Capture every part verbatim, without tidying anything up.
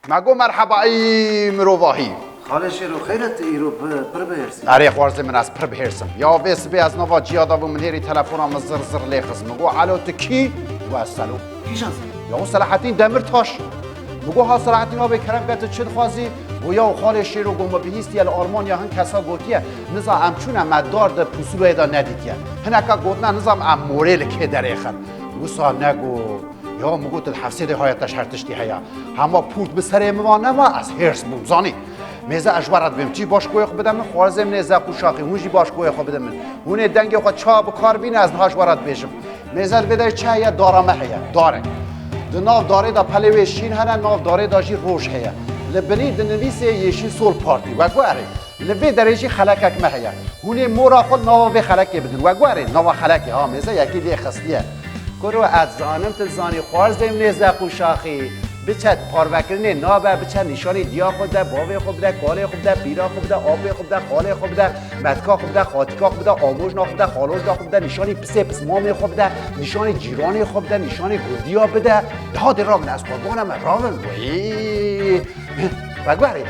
Me got merheba ey mirovahî. Xalê Şêro xeyr e, tu îro bi- pir bihêrsî. Erê xwarzê min, ez pir bihêrsim. Ya vê sibê ez nava ciya da bûm, min hêrî telefona min zir zir lê xist. Min got elo, tu kî? Got ez Selo. Kîjan? Ya o Selahattin Demirtaş. Min got ha Selahattin, abê kerem ke tu çi dixwazî? Got ya xalê Şêro, got min bihîstiye li Almanya hin kesa gotiye, niza em çûne me dar di pusuloyê de nedîtiye. Hineka gotina niza em morê li kê derêxin. Wisa nego. Ya min got li Hefsêdê haya te ji her tiştî heye. Hema pûrt bi serê min va nema, ez hêrs bûm, zanî. Mêze ez ji we re dibêm. Çî baş goyê xwe bide min, xwarzê min ê zeq û şaxî. Hûn jî baş goyê xwe bide min. Hûn ê dengê xwe ça bi kar bîne, ez niha ji we re dibêjim. Mêze li vê derê çi heye? Dara me heye. Darek. Di nav darê de pelê wê şîn hene, nav darê de jî roj heye. Li binî dinivîsê Yeşil Sol Parti. Wek we erê. Li vê derê jî xelekek me heye. Hûn ê mora xwe nava vê xelekê bidin. Wek we erê, nava xelekê, ha, mêze yekî lê xistiye. Kuro, ez zanim tu zanî, xwarzê min ê zeq û şaxî. Biçe parvekirinê nabe, biçe nîşanî diya xwe de, bavê xwe bide, kalê xwe bide, pîra xwe bide, apê xwe bide, xalê xwe bide, metka xwe bide, xatîka xwe bide, amojna xwe bide, xalojna xwe bide, nîşanî pisê pismamê xwe bide, nîşanî cîranê xwe bide, nîşanî gundiya bide. Daha dê rabin, ez qurbana me, rabin. Weyî. Wek we erê.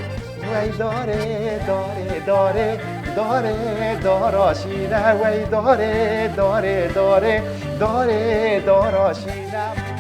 Wey dare, dare, dare, dare, dara şîne, wey dare, dare, dare, dare, dara şîne.